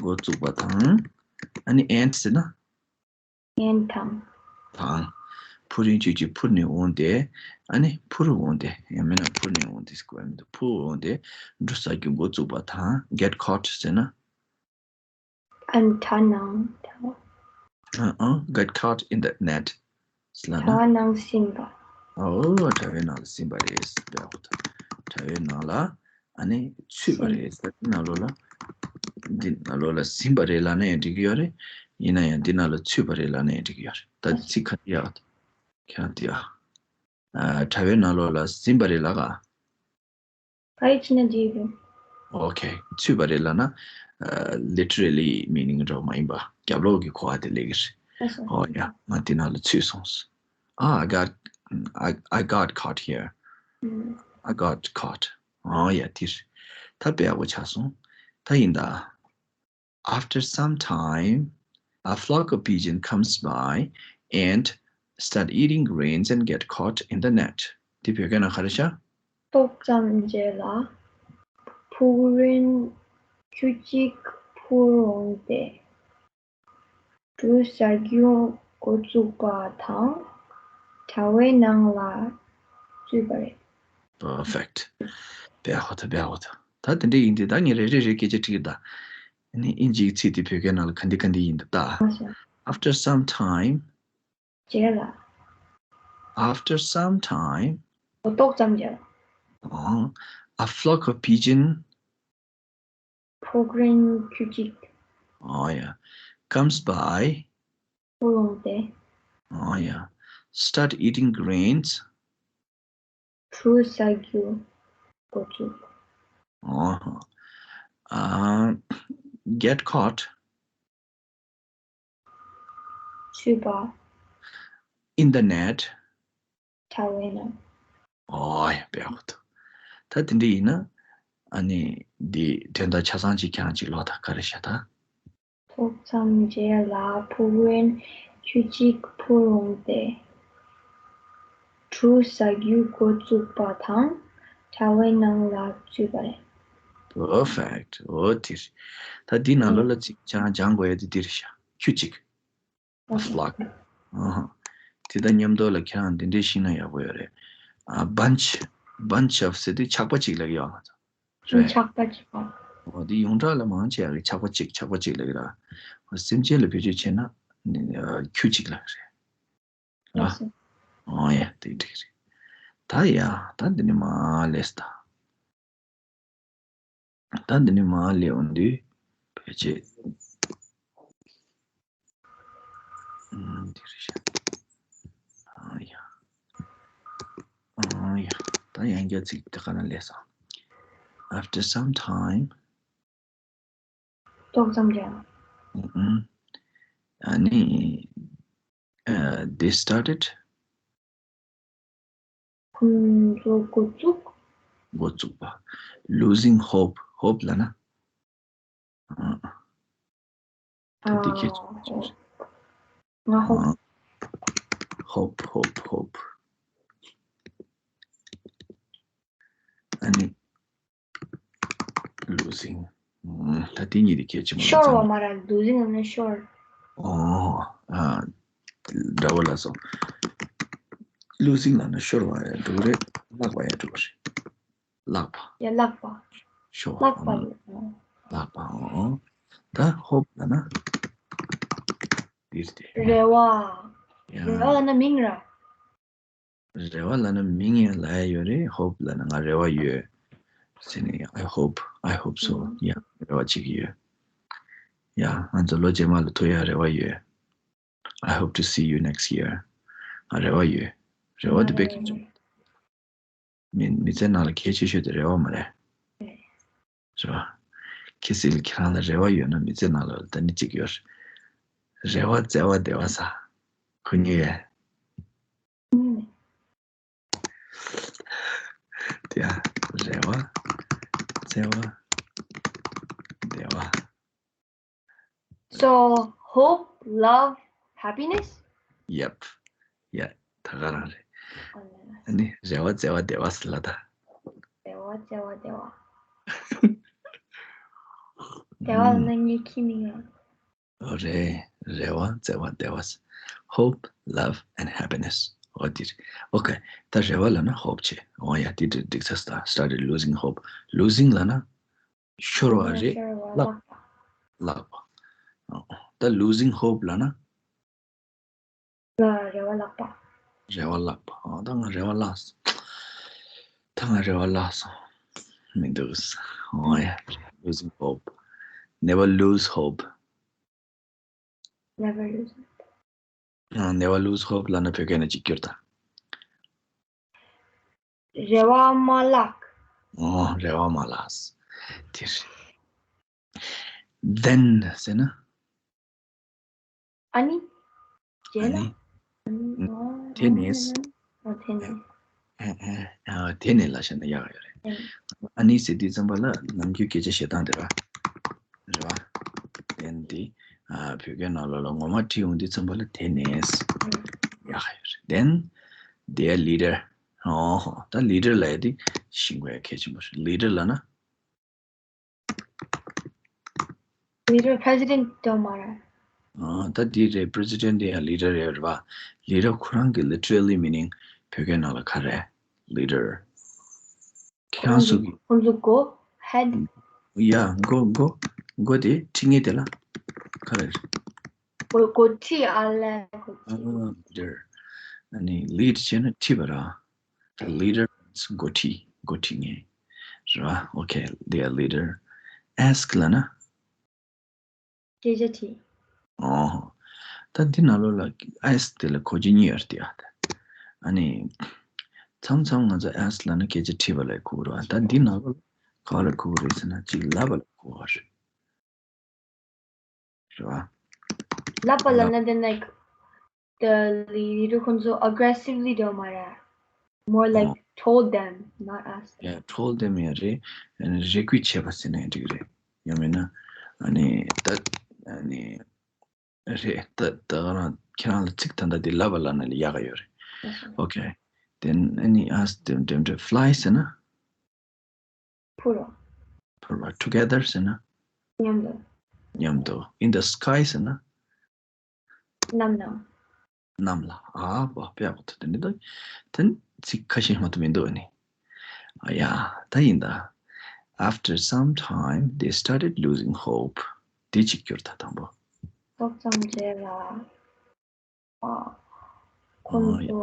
འགོ་བཙུགས་པ་དང་། ཨ་ནི་and ཟེར་ན། and དང་། དང་། ཕུ་རིན་ཁྱུ་གཅིག་འཕུར་ནས་འོངས་ཏེ། ཨ་ནི་འཕུར་འོངས་ཏེ། ཡང་མིན་ན་འཕུར་ནས་འོངས་ཏེ་ཟེར་དགོས་མི་འདུག་འཕུར་འོངས་ཏེ་འབྲུ་ཟ་རྒྱུ་འགོ་བཙུགས་པ་དང་། Get caught ཟེར་ན། ཨན་དྲ་ནང་དྲ་བ། ཨ་ཨ། Got caught in the net ཟེར་ལབ་ན། དྲ་བ་ནང་ཟིན་པ། ཨོ། དྲ་བའི་ནང་ལ་ཟིན་པ་རེད་ཟེར་བའི་འོ་ད། དྲ་བའི་ནང་ལ་ཨ་ནི་ཚུད་པ་རེད་ཟེར། འདི་ནང་ལོགས་ལ། འདི་ནང་ལོགས་ལ་ཟིན་པ་རེད་ལབ་ན་ཡང་འགྲིག་གི་ཡོད་རེད། ཡིན་ན་ཡང་འདི་ནང་ལ་ཚུད་པ་རེད་ལབ་ན་ཡང་འགྲིག་གི་ཡོད་རེད། ད་ཚིག་ག་རེ་ཡག་ཁྱེད་རང་དེ་ཡ། ཨ། དྲ་བའི་ནང་ལོགས་ལ་ཟིན་པ་རེད་ལབ་ག་ག་རེ་བྱས་ན་འགྲིག་གི། Okay. ཚུད་པ་རེད་ལབ་ན། ཨ། literally meaning འདྲ་བོ་མ་ཡིན་པ། རྒྱབ་ལོགས་ཀྱི་གོ་བ་དེ་སླེབས་ཀྱི་རེད། ཨོ་ཡ། ང་འདི་ནང་ལ་ཚུད་སོང་། Ah, I got, I, I got caught here. I got caught. ཨོ་ཡ། དེ་རེད། ད་དཔེ་ཡག་པོ་ཆགས་སོང་། ད་ཡིན་ད། After some time, a flock of pigeon comes by and start eating grains and get caught in the net. འདི་བོད་སྐད་ནང་ག་རེ་ཤག་ཏོག་ཙམ་རྗེས་ལ་ཕུག་རོན་ཁྱུ་གཅིག་འཕུར་འོངས་ཏེ། འབྲུ་ཟ་རྒྱུ་འགོ་བཙུགས་པ་དང་། དྲ་བའི་ནང་ལ་ཚུད་པ་རེད། Perfect. དཔེ་ཡག་པོ་འདུག་དཔེ་ཡག་པོ་འདུག་ད་དེ་འདྲ་ཡིན་དུས་ད་ངས་རེ་རེ་རེ་སྐད་ཆ་དྲིས་ཀྱི་ད། ཨ་ནི་ཨིན་ཇིའི་ཚིག་དེ་བོད་སྐད་ནང་ལ་ག་འདི་ག་འདི་ཡིན་འདུག་ད། ཨ་ཤ། After some time. རྗེས་ལ། After some time. འོ། ཏོག་ཙམ་རྗེས་ལ། ཨོ། A flock of pigeon. ཕུག་རོན་ཁྱུ་གཅིག་ཨོ་ཡ། Comes by. འཕུར་འོངས་ཏེ། ཨོ་ཡ། Start eating grains. འབྲུ་ཟ་རྒྱུ་འགོ་བཙུགས། ཨོ་ཧ། ཨ། Get caught. ཚུད་པ། In the net. དྲ་བའི་ནང་། ཨོ་ཡ། དཔེ་ཡག་པོ་འདུག་ད་དེ་འདྲ་ཡིན་ན། ཨ་ནི་འདི་དོན་དག་ཆ་ཚང་གཅིག་ཁྱེད་རང་གཅིག་ཀློག་དང་། ག་རེ་བཤད་ད། ཏོག་ཙམ་རྗེས་ལ་ཕུག་རོན་ཁྱུ་གཅིག་འཕུར་འོངས་ཏེ། འབྲུ་ཟ་རྒྱུ་འགོ་བཙུགས་པ་དང་། དྲ་བའི་ནང་ལ་ཚུད་པ་རེད། Perfect. ཨོ་དེ་རེད། ད་འདི་ནང་ལོགས་ལ་ཚིག་ཅང་སྦྱང་དགོས་ཡ་དེ་འདི་རེད་ཤག་ཁྱུ་གཅིག A flock. ཨ་ཧ། དེ་དང་མཉམ་དུ་ལ་ཁྱེད་རང་འདི་འདྲས་ཤེས་ན་ཡག་པོ་ཡོད་རེད། ཨ། Bunch, bunch of ཟེར་དུས་ཆག་པ་གཅིག་ལབ་ཀྱི་ཡོད་ང་ཚོ། རེད། ཆག་པ་གཅིག་ཨོ། འདི་ཡོངས་གྲགས་ལ་མང་ཆེ་བ་གིས་ཆག་པ་གཅིག་ཆག་པ་གཅིག་ལབ་ཀྱི་རེད། སེམས་ཅན་ལ་བེད་སྤྱོད་བྱས་ན་ཁྱུ་གཅིག་ལབ་ཀྱི་རེད། ཨ། ཨོ་ཡ། དེ་འགྲིག་རེད། ད་ཡ། ད་འདི་ནས་མར་ལས་ད། ད་འདི་ནས་མར་ལས་འོང་དུས་ཕལ་ཆེར། ཨམ། འདི་རེད་ཤག་ཨ་ཡ། ཨ་ཡ། ད་ཡང་བསྐྱར་ཚིག་དེ་ག་ན་ལས་སོང་། After some time. ཏོག་ཙམ་རྗེས་ལ། ཨ་ནི། ཨ། They started. ཁོང་ཚོ་འགོ་བཙུགས། འགོ་བཙུགས་པ། Losing hope. Hope ལབ་ན། ཨ། ད་དེ་ཁྱེད་ཚོ། ང་ཧོབ། ཧོབ། ཧོབ། ཧོབ། ཨ་ནི། Losing. ཨ། ད་དེ་གཉིས་དེ་གལ་ཆེན་པོ་ཤོར་བ་མ་རེད། Losing ལབ་ན་ཤོར། ཨོ། ཨ། འདྲ་བོ་ལབ་སོང་། Losing ལབ་ན་ཤོར་བ་ཡང་འགྲོ་གི་རེད། བརླག་པ་ཡང་འགྲོ་གི་རེད། བརླག་པ། ཡ། བརླག་པ། ཤོར་བ། བརླག་པ། ཨོ། བརླག་པ། ཨོ། ད་ཧོབ་ལབ་ན། འདིར་དེ། རེ་བ། ཡ། རེ་བ་ལབ་ན་མིང་ར། རེ་བ་ལབ་ན་མིང་ཡང་ལབ་ཡ་ཡོད་རེད། ཧོབ་ལབ་ན་ང་རེ་བ་ཡོད་ཟེར་ནས། I hope, I hope so. ཡ། རེ་བ་བྱེད་ཀྱི་ཡོད། ཡ། ང་ཚོ་ལོ་རྗེས་མ་ལ་ཐུག་ཡ་རེ་བ་ཡོད། I hope to see you next year. ང་རེ་བ་ཡོད། རེ་བ་དེ་དཔེ་གལ་ཆེན་པོ། མི་མི་ཚེ་ནང་ལ་གལ་ཆེ་ཤོས་དེ་རེ་བ་མ་རེད། རེད་བ། གལ་སྲིད་ལ་ཁྱེད་རང་ལ་རེ་བ་ཡོད་ན་མི་ཚེ་ནང་ལ་ད་ནི་གཅིག་ཡོད་རེད། རེ་བ་བཙལ་བ་བདེ་བ་ཟ། གོ་མྱོང་ཡོད། དེ་ཡང་རེ་བ་བཙལ་བ་བདེ་བ། So, hope, love, happiness? Yep. Yeah. ད་ག་རང་རེད། ཨ་ནི་རེ་བ་བཙལ་བ་བདེ་བ་ཟེར་ལབ་ད། རེ་བ་བཙལ་བ་བདེ་བ། བདེ་བ་ལབ་ན་ངའི་ཁྱིམ་མིང་ཡང་། ཨོ་རེད། རེ་བ་བཙལ་བ་བདེ་བ་ཟེར། Hope, love and happiness. འོ་དེ་རེད། ཨོ་ཁེ། ད་རེ་བ་ལབ་ན་hope བྱས། འོ་ཡ་དེ་འགྲིག་འགྲིག་ས་སྟ། Started losing hope. Losing ལབ་ན་ཤོར་བ་རེད། བརླག་པ། བརླག་པ། ཨོ། ད་losing hope ལབ་ན། ལ་རེ་བ་བརླག་པ། རེ་བ་བརླག་པ། ཨོ་ད་ང་རེ་བ་བརླག་སོང་། ད་ང་རེ་བ་བརླག་སོང་། མི་འདུག་ཨོ་ཡ། Losing hope. Never lose hope. Never lose hope. ཨ། Never lose hope ལབ་ན་བོད་སྐད་ནང་གཅིག་གྱུར་དང་། རེ་བ་མ་བརླག་ཨོ། རེ་བ་མ་བརླག་དེ་རེད། Then ཟེར་ན། ཨ་ནི། རྗེས་ལ། ཨ་ནི། ཨ་ནི། དེ་ནས། ཨ། དེ་ནས། ཨ། ཨ། ཨ། དེ་ནས་ལབ་བཞག་ན་ཡག་ཡོད་རེད། ཨ་ནི་ཟེར་དུས་ཙམ་པ་ལ་ནམ་རྒྱུན་སྐད་ཆ་བཤད་སྟངས་དེ་ར། རེད་བ། Then དེ། ཨ། བོད་སྐད་ནང་ལོགས་ལ་ངོ་མ་བྲིས་ཡོང་དུས་ཙམ་པ་ལ་དེ་ནས། ཡག་ཡོད་རེད། Then their leader. ཨོ་ཧོ། ད་leader ལབ་ཡ་དེ་ཤེས་དགོས་ཡ་གལ་ཆེན་པོ་རེད། Leader ལབ་ན། Leader president དོ་མ་ར། ཨ། ད་འདི་རེད། president དེ་ཡང་leader རེད་རེད་བ། Leader ཁོ་རང་གི་literally meaning བོད་སྐད་ནང་ལ་ག་རེ། Leader ཁྱེད་རང་ཚོ་གི། ཁོང་ཚོ་མགོ། head ཡ། མགོ་མགོ་མགོ་དེ་ཁྲིད་མཁན་དེ་ལ་ག་རེ། འགོ་འགོ་ཁྲིད། ཨ་ལས་འགོ་ཁྲིད། ཨ། leader ཨ་ནི་lead བྱས་ན་ཁྲིད་པ་ར། The leader is འགོ་ཁྲིད། འགོ་ཁྲིད་མཁན་རེད་བ། Okay, their leader ask ལབ་ན། སྐད་ཆ་དྲིས། ཨོ། ད་འདི་ནང་ལོགས་ལ་ask དེ་ལ་གོ་རྒྱུ་གཉིས་ཡོད་རེད་དེ། ཨ་ནི། མཚམས་མཚམས་ང་ཚོ་ask ལབ་ན་སྐད་ཆ་དྲིས་པ་ལ་གོ་རེད་བ། ད་འདི་ནང་ལོགས་ལ་ག་བ་ལ་གོ་རེད་ཟེར་ན་གཅིག་ལབ་པ་ལ་གོ་བ་རེད། རེད་བ། ལབ་པ་ལབ་ན་དེ་ནས་the leader ཁོང་ཚོ་aggressively དོ་མ་ར། More like told them, not asked them. Yeah, told them ཡང་རེད། རེ་སྐུལ་བྱས་པ་ཟེར་ན་ཡང་འགྲིག་རེད། ཡང་མིན་ན་ཨ་ནི་ད་ཨ་ནི་རེད། ད་ད་ག་རང་ཁྱེད་རང་ལ་ཚིག་ད་ལྟ་འདི་ལབ་པ་ལབ་ན་ཡག་ག་ཡོད་རེད། Okay. Then ཨ་ནི་ask them, them to fly ཟེར་ན། འཕུར་རོགས། འཕུར་བ། Together ཟེར་ན། མཉམ་དུ། མཉམ་དུ། In the sky ཟེར་ན། གནམ་ནང་། གནམ་ལ། ཨ་བ། དཔེ་ཡག་པོ་འདུག་དེ་འདྲ་འདུག་དེ་ཚིག་ཁ་ཤས་མ་གཏོགས་མི་འདུག་ཨ་ནི། ཨ་ཡ། ད་ཡིན་ད། After some time, they started losing hope. དེ་གཅིག་གྱུར་ད་དང་པོ། ཏོག་ཙམ་རྗེས་ལ། ཨ། ཁོང་ཨ་ཡ། ཚོ།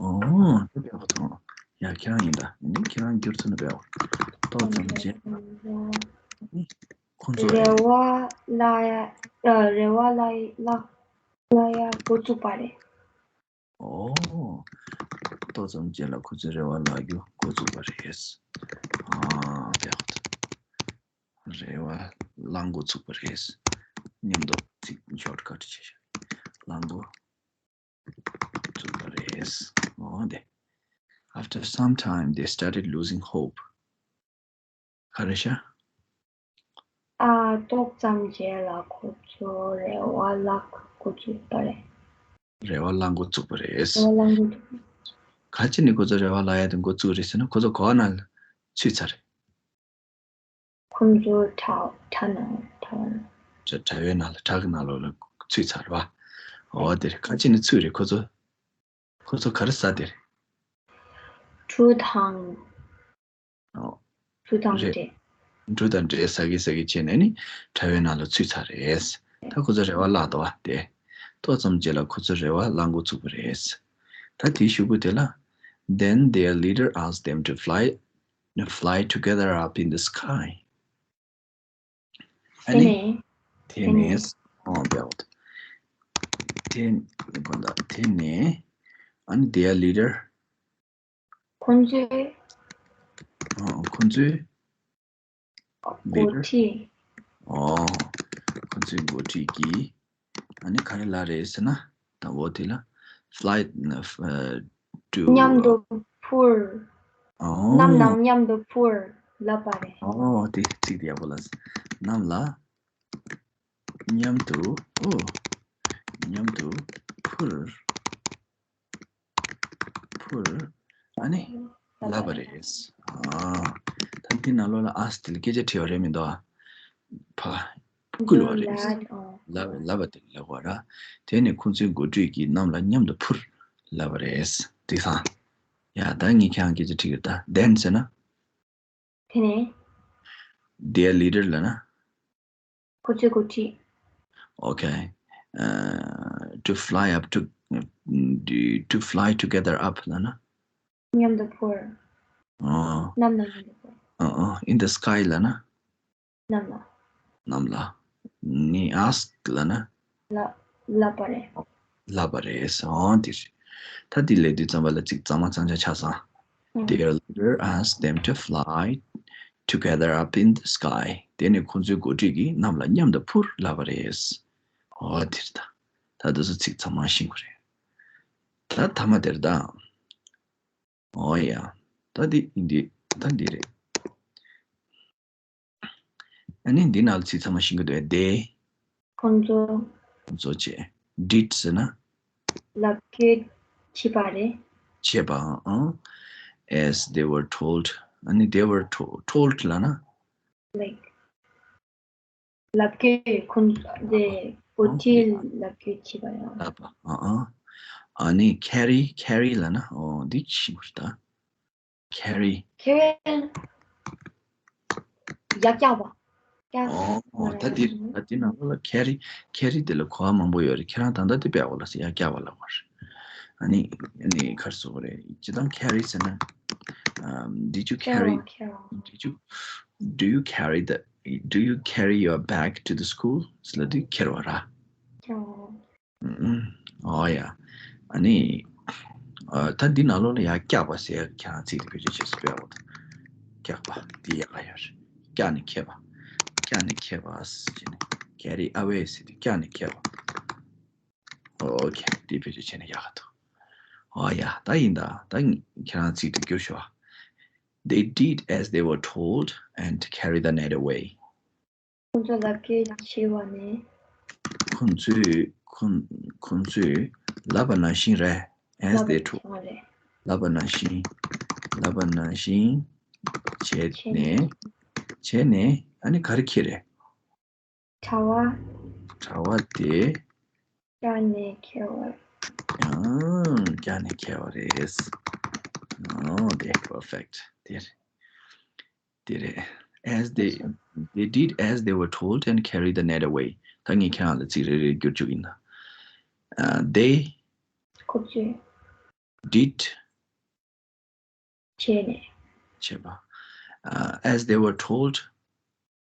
ཨོ། དེ་དཔེ་ཡག་པོ་འདུག་ཡ། ཁྱེད་རང་ཡིན་ད། ཨ་ནི་ཁྱེད་རང་བསྒྱུར་ཚུལ་ནི་དཔེ་ཡག་ཏོག་ཙམ་རྗེས། ཁོང་ཚོ་རེ་བ་བརླག་ཡ། ཨ། རེ་བ་བརླག་ཡ་བརླག་བརླག་ཡ་འགོ་བཙུགས་པ་རེད། ཨོ། ཏོག་ཙམ་རྗེས་ལ་ཁོ་ཚོས་རེ་བ་བརླག་རྒྱུ་འགོ་བཙུགས་པ་རེད། ཨ། དཔེ་ཡག་པོ་འདུག་རེ་བ་བརླག་འགོ་ཚུགས་པ་རེད། མཉམ་དུ་ཚིག་shortcut བྱས་ཤག་བརླག་འགོ་བཙུགས་པ་རེད། འོ་དེ། After some time, they started losing hope. ག་རེ་ཤག་ཨ། ཏོག་ཙམ་རྗེས་ལ་ཁོ་ཚོ་རེ་བ་བརླག་འགོ་ཚུགས་པ་རེད། རེ་བ་བརླག་འགོ་ཚུགས་པ་རེད། རེ་བ་བརླག་འགོ་ཚུགས། ག་ཅི་ནས་ཁོ་ཚོ་རེ་བ་བརླག་ཡ་དེ་འགོ་བཙུགས་རེད་ཟེར་ན། ཁོ་ཚོ་ག་བ་ན་ཚུད་ཚར་རེད། ཁོང་ཚོ་གྲྭ་གྲྭ་ནང་གྲྭ་བ་ནང་། གྲྭ་གྲྭ་བའི་ནང་ལ། གྲྭ་གི་ནང་ལོགས་ལ་ཚུད་ཚར་བ། འོ་དེ་རེད། ག་ཅི་ནས་ཚུད་རེད་ཁོ་ཚོ། ཁོ་ཚོ་ག་རེ་ཟ་དེ་རེད། གྲུ་དང་། འོ། གྲུ་དང་རེད། འབྲས། གྲུ་དང་འབྲས་ཟ་གི་ཟ་གི་བྱས་ནས་ནི་གྲྭ་བའི་ནང་ལ་ཚུད་ཚར་རེད། ད་ཁོ་ཚོ་རེ་བ་བརླག་འདུག་བ་དེ། ཏོག་ཙམ་རྗེས་ལ་ཁོ་ཚོ་རེ་བ་བརླག་འགོ་ཚུགས་པ་རེད། ད་དེའི་གཞུག་གུ་དེ་ལ། Then their leader asked them to fly, fly together up in the sky. ཨ་ནི། དེ་ནས། དེ་ནས། ཨོ་བེལ། དེ་ནས། ཨ་ནི་their leader། ཁོང་ཚོའི། ཨོ། ཁོང་ཚོའི། འགོ་ཁྲིད། ཨོ། ཁོང་ཚོའི་འགོ་ཁྲིད་ཀྱིས། ཨ་ནི་ག་རེ་ལབ་རེད་ཟེར་ན། ད་འོ་དེ་ལ། flight to མཉམ་དུ་འཕུར། ཨོ། གནམ་ནང་མཉམ་དུ་འཕུར་ལབ་པ་རེད། ཨོ། དེ་ཚིག་དེ་ཡག་པོ་ལབ། གནམ་ལ་མཉམ་དུ། ཨོ། མཉམ་དུ་འཕུར། འཕུར། ཨ་ནི་ལབ་པ་རེད། ཨ། ད་འདི་ནང་ལོགས་ལ་ask དེ་ལ་སྐད་ཆ་དྲིས་པ་རེད་མི་འདུག་ཨ། ཕ། བསྐུལ་བ་རེད། ལབ། ལབ་པ་དེ་ལབ་པ་ར། དེ་ནས་ཁོང་ཚོའི་འགོ་ཁྲིད་ཀྱིས་གནམ་ལ་མཉམ་དུ་འཕུར། ལབ་པ་རེད། དེ་སང་། ཡ་ད་ངས་ཁྱེད་རང་སྐད་ཆ་དྲིས་ཡོད་ད། Then ཟེར་ན། དེ་ནས། Their leader ལབ་ན། ཁོ་ཚོའི་འགོ་ཁྲིད། Okay. Uh, to fly up to, to fly together up ལབ་ན། མཉམ་དུ་འཕུར། ཨོ། གནམ་ལ་མཉམ་དུ་འཕུར། ཨོ་ཨོ། In the sky ལབ་ན། གནམ་ལ། གནམ་ལ། ནི་ask ལབ་ན། ལབ་ལབ་པ་རེད། ལབ་པ་རེད། ཨོ་འདི་རེད། ད་འདི་ལས་དུས་ཙམ་པ་ལ་ཅིག་གཙང་མ་གཙང་ཆ་ཆགས་སོང་། ཨང་། Their leader asked them to fly together up in the sky. དེ་ནས་ཁོང་ཚོའི་འགོ་ཁྲིད་ཀྱིས་གནམ་ལ་མཉམ་དུ་འཕུར་ལབ་པ་རེད། ཨོ་འདི་རེད་ད། ད་དེ་ཚོ་ཚིག་ཚང་མ་ཤེས་དགོས་རེད། ད་མཐའ་མ་དེར་ད། ཨོ་ཡ། ད་འདི་འདི་ད་འདི་རེད། ཨ་ནི་འདི་ནང་ལ་ཚིག་ཚང་མ་ཤེས་ཀྱི་འདུག་དེ། ཁོང་ཚོ། ཁོང་ཚོ་བྱས། did ཟེར་ན། ལབ་ཀྱི་བྱས་པ་རེད། བྱས་པ་ཨང་། As they were told. ཨ་ནི་they were to- told ལབ་ན། Like ལབ་ཀྱི་ཁོང་དེ་འགོ་ཁྲིད་ལབ་ཀྱི་བྱས་པ་ཡང་། ལབ་པ་ཨང་ཨང་། ཨ་ནི་carry carry ལབ་ན། ཨོ་འདི་ཤེས་དགོས་རེད་ད། carry། carry ཡར་བཀྱག་པ། བཀྱག་ཨོ་ཨོ། ད་འདི་ད་འདི་ནང་ལོགས་ལ་carry carry དེ་ལ་གོ་བ་མང་པོ་ཡོད་རེད། ཁྱེད་རང་ད་ལྟ་དེ་དཔེ་ཡག་པོ་ལབ་སོང་། ཡར་བཀྱག་པ་ལབ་པ་རེད། ཨ་ནི་ཨ་ནི་ག་རེ་ཟེར་དགོས་རེད། སྤྱིར་བཏང་carry ཟེར་ན། um, did you carry, ཁྱེར་བ་ཁྱེར་བ། Did you, do you carry the, do you carry your bag to the school? ཟེར་ལབ་དུས་ཁྱེར་བ་ར། ཁྱེར་བ། ཨུམ། ཨོ་ཡ། ཨ་ནི། ཨ། ད་འདི་ནང་ལོགས་ལ་ཡར་བཀྱག་པ་ཟེར་ཡག་ཁྱེད་རང་ཚིག་དེ་བེད་སྤྱོད་བྱེད་སྲོལ་ཡོད་པ་དང་། བཀྱག་པ་འདི་ཡག་ག་ཡོད་རེད། བཀྱག་ནས་ཁྱེར་བ། བཀྱག་ནས་ཁྱེར་བ་ཟེར་ནས། carry away ཟེར་དུས་བཀྱག་ནས་ཁྱེར་བ། ཨོ་ཁེ། འདི་བེད་སྤྱོད་བྱས་ན་ཡག་ག་འདུག་ཨོ་ཡ། ད་ཡིན་ད། ད་ཁྱེད་རང་ཚིག་དེ་བསྒྱུར་ཤོག They did as they were told and carried the net away. ཁོང་ཚོ་ལབ་ཀྱི་བྱས་པ་ནས། ཁོང་ཚོས་ཁོང་ཁོང་ཚོས་ལབ་པ་ནང་བཞིན་རེད། As they told. ལབ་པ་ནང་བཞིན། ལབ་པ་ནང་བཞིན་བྱས་ནས། བྱས་ནས། ཨ་ནི་ག་རེ་ཁྱེར་རེད། གྲྭ་པ། གྲྭ་པ་དེ། བཀྱག་ནས་ཁྱེར་བ། ཨང་། བཀྱག་ནས་ཁྱེར་བ་རེད། ཨོ་དེ་perfect དེ་རེད། དེ་རེད། As they, they did as they were told and carried the net away. ད་ངས་ཁྱེད་རང་ལ་ཚིག་རེ་རེ་བསྒྱུར་བཅུག་ཡིན་ད། ཨ། They ཁོ་ཚོས་did བྱས་ནས། བྱས་པ། ཨ། As they were told.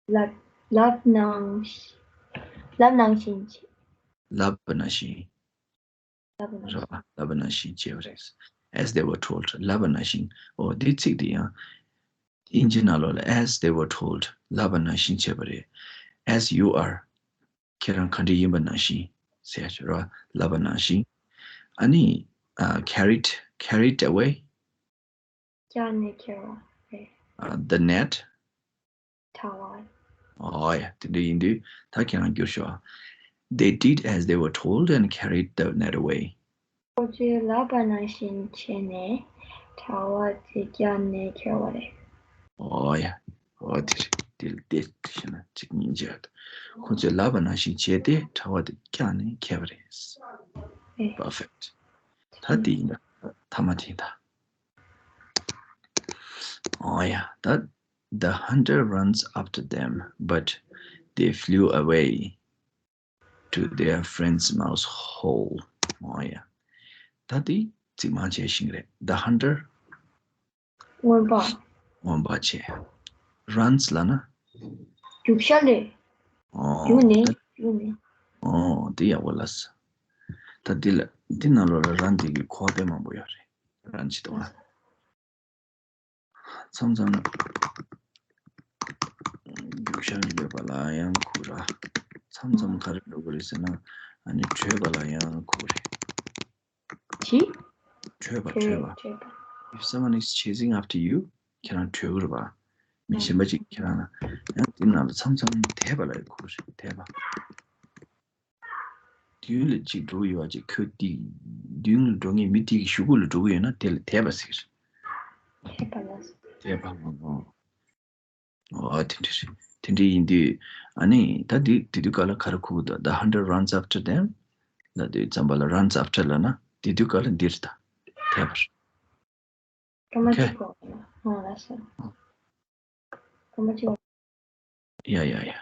ལབ་ལབ་ནང་ལབ་ནང་བཞིན་བྱས། ལབ་པ་ནང་བཞིན། ལབ་པ་ནང་བཞིན། རེད་པ། ལབ་པ་ནང་བཞིན་བྱས་པ་རེད། As they were told. ལབ་པ་ནང་བཞིན། ཨོ་འདི་ཚིག་འདི་ཡང་། དབྱིན་ཇི་ནང་ལོགས་ལ། As they were told. ལབ་པ་ནང་བཞིན་བྱས་པ་རེད། As you are. ཁྱེད་རང་ག་འདྲ་ཡིན་པ་ནང་བཞིན་ཟེར་ཡ་ཅིག་རེད་པ། ལབ་པ་ནང་བཞིན། ཨ་ནི། ཨ། carried, carried away. བཀྱག་ནས་ཁྱེར་བ་རེད། ཨ། the net. གྲྭ་པ། ཨོ་ཡ། དེ་འདྲ་ཡིན་དུས་ད་ཁྱེད་རང་བསྒྱུར་ཤོག They did as they were told and carried the net away. ཁོ་ཚོས་ལབ་པ་ནང་བཞིན་བྱས་ནས་གྲྭ་པ་དེ་བཀྱག་ནས་ཁྱེར་བ་རེད། ཨོ་ཡ། ཨོ་དེ་རེད། དེ་ལ་དེ་བྱས་ན་གཅིག་གཉིས་བྱས། ཁོ་ཚོས་ལབ་པ་ནང་བཞིན་བྱས་ཏེ་གྲྭ་པ་དེ་བཀྱག་ནས་ཁྱེར་བ་རེད། ཨེ། Perfect. ད་དེ་ཡིན་ད། མཐའ་མ་དེ་ཡིན་ད། ཨོ་ཡ། ད། The hunter runs after them, but they flew away to their friend's mouse hole. ཨོ་ཡ། ད་དེ་ཚིག་མང་ཆེ་ཤིང་རེད། The hunter. རྔོན་པ། རྔོན་པ་བྱས། Runs ལབ་ན། རྒྱུག་ཤར་ལས། ཨོ། རྒྱུག་ནས། ད། རྒྱུག་ནས། ཨོ་དེ་ཡག་པོ་ལབ་སོང་། ད་འདི་ལ་འདི་ནང་ལོགས་ལ་run འདི་གི་གོ་བ་དཔེ་མང་པོ་ཡོད་རེད། Run བྱེད་དོ། མཚམས་མཚམས་རྒྱུག་ཤར་ཡོད་པ་ལ་ཡང་གོ་ར། མཚམས་མཚམས་ག་རེ་འགྲོ་གི་རེད་ཟེར་ན། ཨ་ནི་བྲོས་པ་ལ་ཡང་གོ་རེད། ཅི། བྲོས་པ། བྲོས་པ། བྲོས་པ། If someone is chasing after you, ཁྱེད་རང་བྲོས་གི་རེད་པ། མི་གཞན་པ་ཅིག་ཁྱེད་རང་ལ། ཡང་དེ་ནང་ལ་མཚམས་མཚམས་དེད་པ་ལ་ཡང་གོ་རེད། དེད་པ། མདུན་ལ་ཅིག་འགྲོ་གི་ཡོད་པ་ཅིག་ཁོས་དེ་མདུན་ལ་འགྲོ་མཁན་མི་དེ་གི་གཞུག་གུ་ལ་འགྲོ་གི་ཡོད་ན་དེ་ལ་དེད་པ་ཟེར། དེད་པ་ལ། དེད་པ། ཨོ་ཨོ། དེ་འདྲ་རེད། དེ་འདྲ་ཡིན་དུས་ཨ་ནི་ད་དེ་དེ་དུས་ག་ལ་ག་རེ་གོ་གི་འདུག The hunter runs after them. ལབ་དུས་ཙམ་པ་ལ་runs after ལབ་ན། དེ་དུས་སྐབས་ལ་འདིར་ད་འཐད་པར། སྐར་མ་གཅིག་གོ་ཨ་ལ་སོ། སྐར་མ་གཅིག་ཡ་ཡ་ཡ།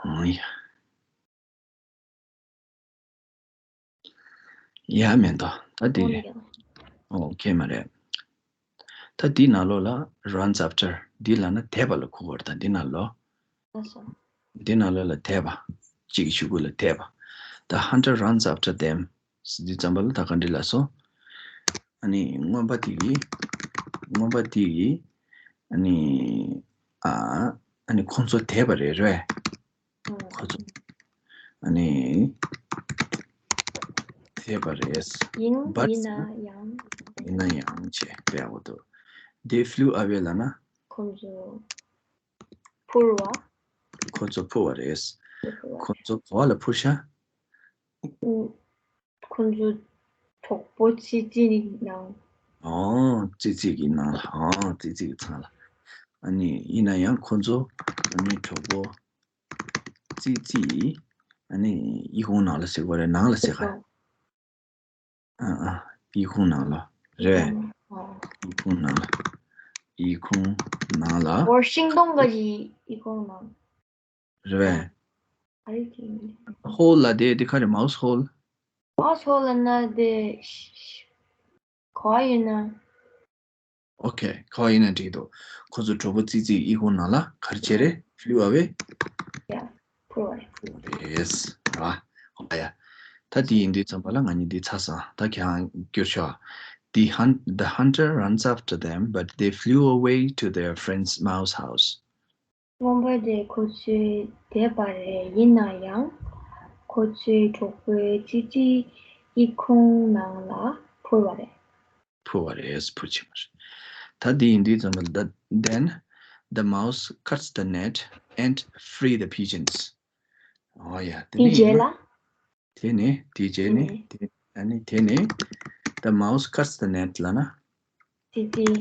ཨང་ཡ། ཡ་མེད་དོ། ད་འདི་རེད། ཨོ་ཁེ་མ་རེད། ད་འདི་ནང་ལོགས་ལ་runs after འདི་ལ་ན་དེད་པ་ལ་གོ་བར་ད་འདི་ནང་ལོགས། འདི་ནང་ལོགས་ལ་དེད་པ། གཅིག་གི་གཞུག་གུ་ལ་དེད་པ། The hunter runs after them འདི་ཙམ་པ་ལ་ད་ག་འདྲི་ལ་སོ། ཨ་ནི་རྔོན་པ་དེ་གིས། རྔོན་པ་དེ་གིས། ཨ་ནི། ཨ། ཨ་ནི་ཁོང་ཚོ་དེད་པ་རེད་རེད། ཁོ་ཚོ། ཨ་ནི། དེད་པ་རེད། ཡིན། But ཡིན་ན་ཡང་། ཡིན་ན་ཡང་བྱས་པའི་འོ་དོ། They flew away ལ་ན། ཁོང་ཚོ། འཕུར་བ། ཁོ་ཚོ་འཕུར་བ་རེད། འཕུར་བ། ཁོ་ཚོ་ག་པར་ལ་འཕུར་ཤག་ཁོ་ཚོ་གྲོགས་པོ་ཙི་ཙི་ནི་ནང་། ཨོ། ཙི་ཙི་གི་ནང་ལ། ཨོ། ཙི་ཙི་གི་ཚང་ལ། ཨ་ནི་ཡིན་ན་ཡང་ཁོ་ཚོ་ཨ་ནི་གྲོགས་པོ་ཙི་ཙི་ཨ་ནི་ཨི་ཁུང་ནང་ལ་ཟེར་དགོས་རེད། ནང་ལ་ཟེར་ག་ཨ་ཨ། ཨི་ཁུང་ནང་ལ་རེད། ཨ། ཨི་ཁུང་ནང་ལ། ཨི་ཁུང་ནང་ལ། ཨོ། ཤིང་སྡོང་གི་ཨི་ཁུང་ནང་། རེད་པས། ཨ་རེད་དེ། hole ལ་དེ་དེ་ག་རེ། mouse hole། mouse hole ལ་ན་དེ་ཤ་ཤ་ག་པར་ཡིན་ན། Okay ག་པར་ཡིན་ན་འགྲིག་འདུག་ཁོ་ཚོ་གྲོགས་པོ་ཙི་ཙི་ཨི་ཁུང་ནང་ལ་ག་རེ་བྱས་རེད། flew away། ཡ། འཕུར་བ་རེད། འཕུར་བ་རེད། རེད། ར། ཧོ་ཡ། ད་དེ་ཡིན་དུས་ཙམ་པ་ལ་ང་གཉིས་འདི་ཚར་སོང་། ད་ཁྱེད་རང་བསྐྱུར་ཤོག The hunt, the hunter runs after them, but they flew away to their friend's mouse house. རྔོན་པ་དེ་ཁོ་ཚོས་དེད་པ་རེད། ཡིན་ན་ཡང་ཁོ་ཚོའི་གྲོགས་པོའི་ཙི་ཙི་ཨི་ཁུང་ནང་ལ་འཕུར་བ་རེད། འཕུར་བ་རེད། འཕུར་ཕྱིན་པ་རེད། ད་འདི་ཡིན་དུས་ཙམ་པ་ལ། Then the mouse cuts the net and free the pigeons. ཨོ་ཡ། དེ་དེའི་ནས་རྗེས་ཡིན་ན། ལ། དེ་ནས་དེའི་རྗེས་ནས་དེ་ནས། དེ་ཨ་ནི་དེ་ནས། The mouse cuts the net ལབ་ན། ཙི་ཙི།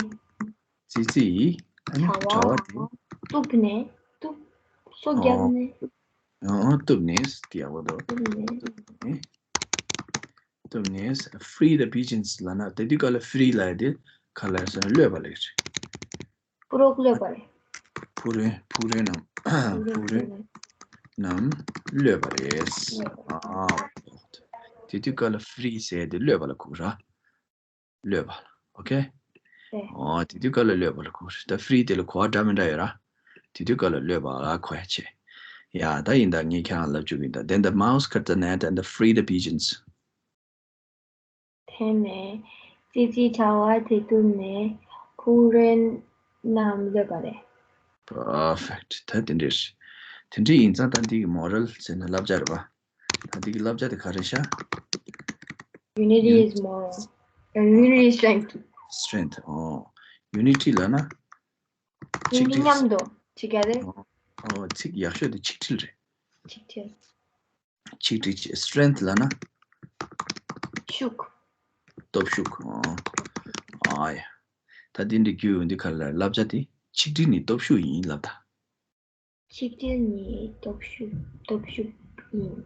ཙི་ཙི་ཡིས་ཨ་ནི་དྲ་བ་དྲ་བ་དེ། གཏུབ་ནས། གཏུབ། སོ་བརྒྱབ་ཨོ། ནས། ཨོ་གཏུབ་ནས་དེ་ཡག་པོ་འདུག་གཏུབ་ནས། གཏུབ་ནས། གཏུབ་ནས། Free the pigeons ལབ་ན་དེ་དུས་སྐབས་ལ་free ལབ་ཡ་དེ་ག་ལ་ཟེར་ན་གློད་པ་ལབ་ཀྱི་རེད། ཕུ་རོ་གློད་པ་རེད། ཕུ་རོན། ཕུ་རོན་ནམ། ཕུ་རོན། ཕུ་རོན་ནམ་གློད་པ་རེད། གློད་པ། ཨ། དེ་དུས་སྐབས་ལ་free ཟེར་དེ་གློད་པ་ལ་གོ་གི་ར། གློད་པ་ལ། ཨོ་ཁེ། རེད། ཨོ། དེ་དུས་སྐབས་ལ་གློད་པ་ལ་གོ་གི་རེད། ད་free དེ་ལ་གོ་བ་འདྲ་མི་འདྲ་ཡོད་ར། དེ་དུས་སྐབས་ལ་གློད་པ་ལ་གོ་ཡ་བྱས། ཡ། ད་ཡིན་ད། ངས་ཁྱེད་རང་ལབ་བཅུག་གི་ཡིན་ད། Then the mouse cut the net and free the pigeons. དེ་ནས་ཙི་ཙིས་དྲ་བ་དེ་གཏུབ་ནས་ཕུ་རོན་རྣམས་གློད་པ་རེད། Perfect. ད་དེ་འདྲས། དེ་འདྲས་ཡིན་ཙང་ད་འདི་གི་moral ཟེར་ན་བསླབ་བྱ་རེད་པ། ད་འདི་གི་བསླབ་བྱ་དེ་ག་རེ་ཤག Unity is moral. Uh, unity is strength. Strength. ཨོ། unity ལབ་ན། ཡིན་གཅིག་སྒྲིལ། མཉམ་དུ་together. ཨོ། ཨོ། ཚིག་ཡག་ཤོས་དེ་ཆིག་སྒྲིལ་རེད། ཆིག་སྒྲིལ། ཆིག་སྒྲིལ་བྱེད། strength ལབ་ན། ཤུགས། སྟོབས་ཤུགས། ཨོ། ཨ་ཡ། ད་འདི་འདྲ་རྒྱུ་འདི་ག་ལ་བསླབ་བྱ་དེ་ཆིག་སྒྲིལ་ནི་སྟོབས་ཤུགས་ཡིན་ལབ་ད། ཆིག་སྒྲིལ་ནི་སྟོབས་ཤུགས། སྟོབས་ཤུགས་ཡིན།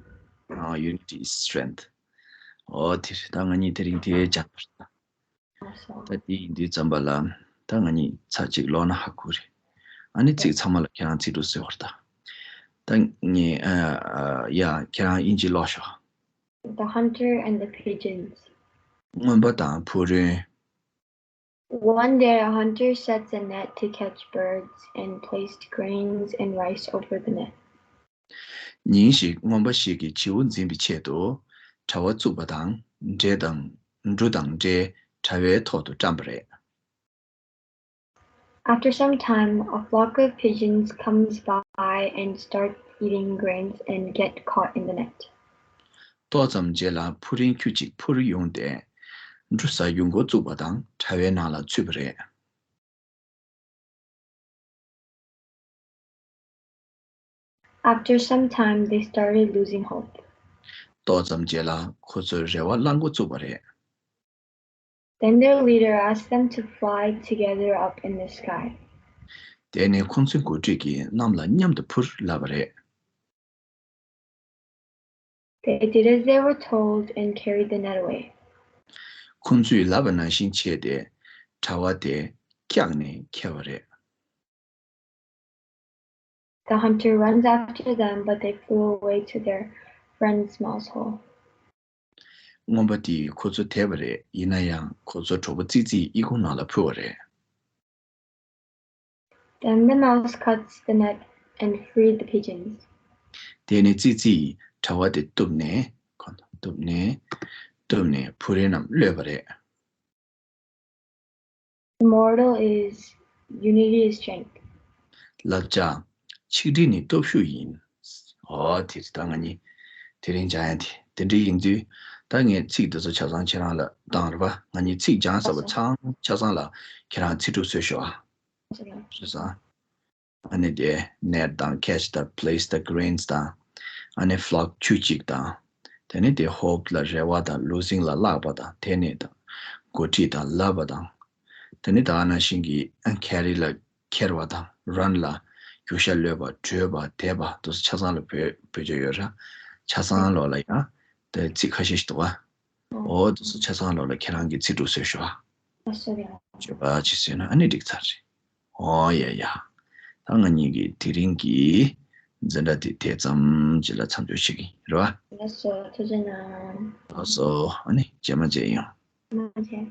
ཨ། unity is strength. ཨོ་དེ་རེད། ད་ང་གཉིས་དེ་རིང་དེ་སྦྱངས་པ་རེད་ད། ལགས་སོ། ད་དེ་ཡིན་དུས་ཙམ་པ་ལ་ད་ང་གཉིས་ཚར་གཅིག་ཀློག་ན་ཧ་གོ་རེད། ཨ་ནི་ཚིག་ཚང་མ་ལ་ཁྱེད་རང་ཚིག་འབྲུ་གསོལ་བར་ད། ད་ངས་ཨ་ཨ་ཡ་ཁྱེད་རང་དབྱིན་ཇི་ཀློག་ཤོག The hunter and the pigeons. རྔོན་པ་དང་ཕུ་རོན། One day a hunter sets a net to catch birds and placed grains and rice over the net. ཉིན་ཞིག་རྔོན་པ་ཞིག་གིས་བྱིའུ་འཛིན་པའི་ཆེད་དུ་དྲ་བ་བཙུགས་པ་དང་། འབྲས་དང་། འབྲུ་དང་འབྲས་དྲ་བའི་ཐོག་ཏུ་བཀྲམ་པ་རེད། After some time, a flock of pigeons comes by and start eating grains and get caught in the net. ཏོག་ཙམ་རྗེས་ལ་ཕུ་རོན་ཁྱུ་གཅིག་འཕུར་ཡོང་སྟེ། འབྲུ་ཟ་རྒྱུ་འགོ་བཙུགས་པ་དང་དྲ་བའི་ནང་ལ་ཚུད་པ་རེད། After some time, they started losing hope. ཏོག་ཙམ་རྗེས་ལ་ཁོ་ཚོས་རེ་བ་བླང་འགོ་བཙུགས་པ་རེད། Then their leader asked them to fly together up in the sky. དེ་ནས་ཁོང་ཚོའི་འགོ་ཁྲིད་ཀྱིས་གནམ་ལ་མཉམ་དུ་འཕུར་ལབ་པ་རེད། They did as they were told and carried the net away. ཁོང་ཚོས་ལབ་པ་ནང་བཞིན་བྱས་ཏེ་དྲ་བ་དེ་བཀྱགས་ནས་ཁྱེར་བ་རེད། The hunter runs after them, but they flew away to their friend's mouse hole. རྔོན་པ་དེས་ཁོ་ཚོ་དེད་པ་རེད། ཡིན་ན་ཡང་ཁོ་ཚོ་གྲོགས་པོ་ཙི་ཙིའི་ཨི་ཁུང་ནང་ལ་འཕུར་བ་རེད། Then the mouse cuts the net and freed the pigeons. དེ་ནས་ཙི་ཙིས་དྲ་བ་དེ་གཏུབ་ནས་གཏུབ་ནས་གཏུབ་ནས་བུ་རས་རྣམས་གློད་པ་རེད། The moral is unity is strength. བསླབ་བྱ། ཆིག་སྒྲིལ་ནི་སྟོབས་ཤུགས་ཡིན། ཨོ་དེ་རེད། ད་ང་གཉིས་དེ་རིང་སྦྱང་ཡ་དེ་དེ་འདྲ་ཡིན་དུས། ད་ངས་ཚིག་འདི་ཚོ་ཆ་ཚང་ཁྱེད་རང་ལ་བཏང་རེད་པ། ང་གཉིས་ཚིག་སྦྱང་ཚར་བ་ཚང་ཆ་ཚང་ལ་ཁྱེད་རང་ཚིག་གྲུབ་བཟོས་ཤོག་ཨ། རེད་སོང་། ཨ་ནི་དེ་net དང་catch དང་place དང་greens དང་། ཨ་ནི་flock ཆུ་གཅིག་དང་། དེ་ནི་དེ་hope ལ་རེ་བ་དང་losing ལ་བརླག་པ་དང་། དེ་ནི་དང་འགོ་ཁྲིད་དང་ལབ་པ་དང་། དེ་ནི་ད་ག་ནང་བཞིན་གྱི་carry ལ་ཁྱེར་བ་དང་run ལ་རྒྱུག་ཤར་གློད་པ། བྲོས་པ། དེད་པ། དེ་ཚོ་ཆ་ཚང་ལ་བོད་བོད་ཆོས་ཡོད་ར། ཆ་ཚང་ལོག་ལ་ཡང་དེ་ཚིག་ཁ་ཤས་ཤིག་འདུག་ག་ཨོ་དེ་ཚོ་ཆ་ཚང་ལོག་ལ་ཁྱེད་རང་གིས་ཚིག་གྲུབ་བཟོས་ཤོག་ཨ། བརྗོད་པ་ཅིག་བཟོས་ན་ཨ་ནི་འགྲིག་ཚར་རེད། ཨོ་ཡ་ཡ། ད་ང་གཉིས་ཀྱི་དེ་རིང་གི་འཛིན་གྲྭ་དེ་དེ་ཙམ་ཅིག་ལ་མཚམས་འཇོག་བྱེད་ཀྱི་ཡིན་རེད་བ། ལགས་སོ། ཐུགས་རྗེ་གནང་། ལགས་སོ། ཨ་ནི་རྗེས་མ་མཇལ་ཡོང་། མ་མཇལ།